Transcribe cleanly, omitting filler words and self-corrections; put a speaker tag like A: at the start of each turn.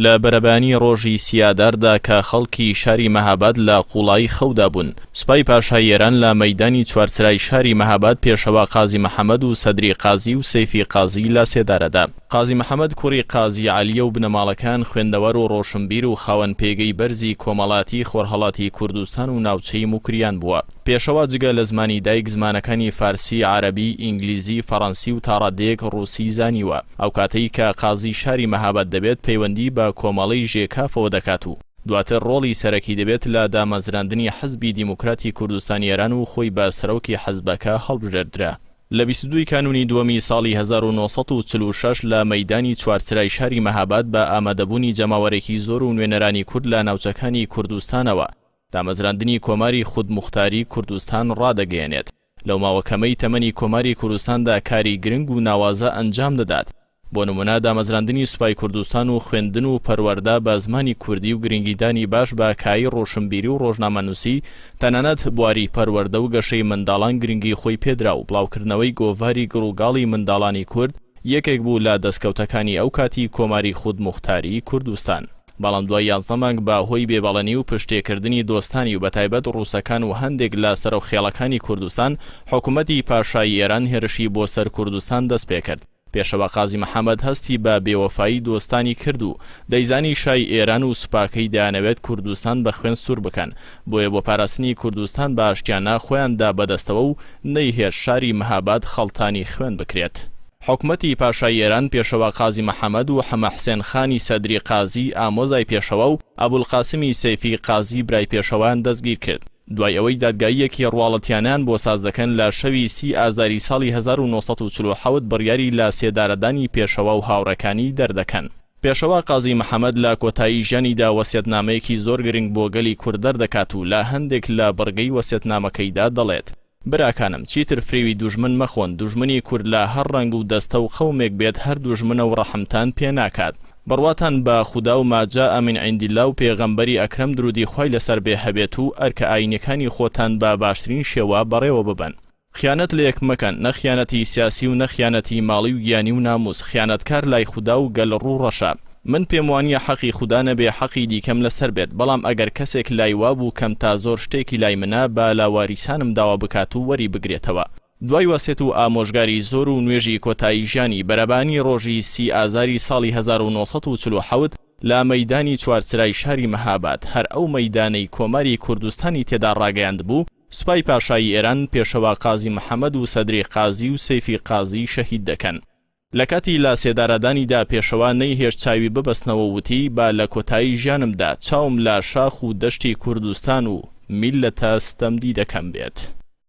A: لە بەرەبەیانی ڕۆژی سی ئاداردا کە خەڵکی شاری مەهاباد لە قووڵایی خەودا بوون، سوپای پاشای ئێران لە مەیدانی چوارچرای شاری مەهاباد پێشەوا قازی محەمەد و سەدری قازی و سەیفی قازی لە سێدارە دا. قازی محەمەد کوڕی قازی عەلییە و بنەماڵەکەیان خوێندەوار و ڕۆشنبیر و خاوەن پێگەی بەرزی کۆمەڵاتی خۆرهەڵاتی کوردستان و ناوچەی موکریان بووە. پێشەوا جگە لە زمانی دایک زمانەکانی فارسی، عەرەبی، ئینگلیزی، فەڕەنسی و تاڕادەیەک ڕووسی زانیوە. ئەو کاتەی کە قازی شاری مەهاباد دەبێت پەیوەندی بە کۆمەڵەی ژێکافەوە دەکات و دواتر ڕۆڵی سەرەکی دەبێت لە دامەزراندنی حزبی دیموکراتی کوردستانی ئێران و خۆی بە سەرۆکی حزبەکە هەڵبژێردرا. لە 22 ی کانوونی دووەمی ساڵی 1946 لە مەیدانی چوارچرای شاری مەهاباد بە ئامادەبوونی جەماوەرێکی زۆر و نوێنەرانی کورد لە ناوچەکانی کوردستانەوە دامەزراندنی کۆماری خودموختاری کوردستان ڕادەگەیەنێت. لەو ماوە کەمەی تەمەنی کۆماری کوردستاندا کاری گرنگ و ناوازە ئەنجام دەدات، بۆ نموونە دامەزراندنی سوپای کوردستان و خوێندن و پەروەردە بە زمانی کوردی و گرنگیدانی باش بە کایەی ڕۆشنبیری و ڕۆژنامەنووسی، تەنانەت بواری پەروەردە و گەشەی منداڵان گرنگی خۆی پێدرا و بڵاوکردنەوەی گۆڤاری گڕوگاڵی منداڵانی کورد یەکێک بوو لە دەستکەوتەکانی ئەو کاتی کۆماری خودموختاری کوردستان. بەڵام دوای 11 مانگ بە هۆی بێ بەڵێنی و پشتێکردنی دۆستانی و بەتایبەت ڕووسەکان و هەندێک لە سەرۆک خێڵەکانی کوردستان، حکوومەتی پاشایی ئێران هێرشی بۆ سەر کوردستان دەست پێکرد. پێشەوا قازی محەمەد هەستی بە بێوەفایی دۆستانی کرد و دەیزانی شای ئێران و سوپاکەی دەیانەوێت کوردستان بە خوێن سوور بکەن، بۆیە بۆ پاراستنی کوردستان بە ئاشتیانە خۆیان دا بەدەستەوە و نەیهێشت شاری مهاباد خەڵتانی خوێن بکرێت. حکومەتی پاشای ئێران پێشەوا قازی محەمەد و حەمە حسێن خانی سەدری قازی ئامۆزای پێشەوا و ئەبولقاسمی سەیفی قازی برای پێشەوایان دەستگیر کرد. دوای ئەوەی دادگاییەکی ڕواڵەتیانەیان بۆ ساز دەکەن لە شەوی سی ئازاری ساڵی 1947 بڕیاری لە سێدارەدانی پێشەوا و هاوڕێکانی دەردەکەن. پێشەوا قازی محەمەد لە کۆتایی ژیانیدا وەسیەتنامەیەکی زۆر گرنگ بۆ گەلی کورد دەردەکات و لە هەندێک لە بڕگەی وەسیەتنامەکەیدا دەڵێت، براکانم چیتر فریوی دوژمن مەخۆن، دوژمنی کورد لە هەر ڕەنگ و دەستە و قەومێک بێت هەر دوژمنە و ڕەحمتان پێ ناکات. بڕواتان بە خودا و ما جاء من عند اللە و پێغەمبەری ئەکرەم درودی خوای لەسەر بێ هەبێت و ئەرکە ئاینیەکانی خۆتان بە باشترین شێوە بەڕێوە ببەن. خیانەت لەیەک مەکەن، نە خیانەتی سیاسی و نە خیانەتی ماڵی و گیانی و ناموس، خیانەتکار لای خودا و گەل ڕوو ڕەشە. من پێم وانیە حەقی خودا نەبێ حەقی دیکەم لەسەر بێت، بەڵام ئەگەر کەسێک لای وابوو کەم تا زۆر شتێکی لای منە با لە واریسانم داوا بکات و وەری بگرێتەوە. دوای وەسێت و ئامۆژگاری زۆر و نوێژی کۆتایی ژیانی بەرەبانی ڕۆژی سی ئازاری ساڵی 1947 لە مەیدانی چوارچرای شاری مەهاباد، هەر ئەو مەیدانەی کۆماری کوردستانی تێدا ڕاگەیاندبوو، سوپای پاشایی ئێران پێشەوا قازی محەمەد و سەدری قازی و سەیفی قازی شەهید دەکەن. لە کاتی لە سێدارەدانیدا پێشەوا نەیهێشت چاوی ببەستنەوە و وتی با لە کۆتایی ژیانمدا چاوم لە شاخ و دەشتی کوردستان و میللەتە ستەمدیدەکەم بێت.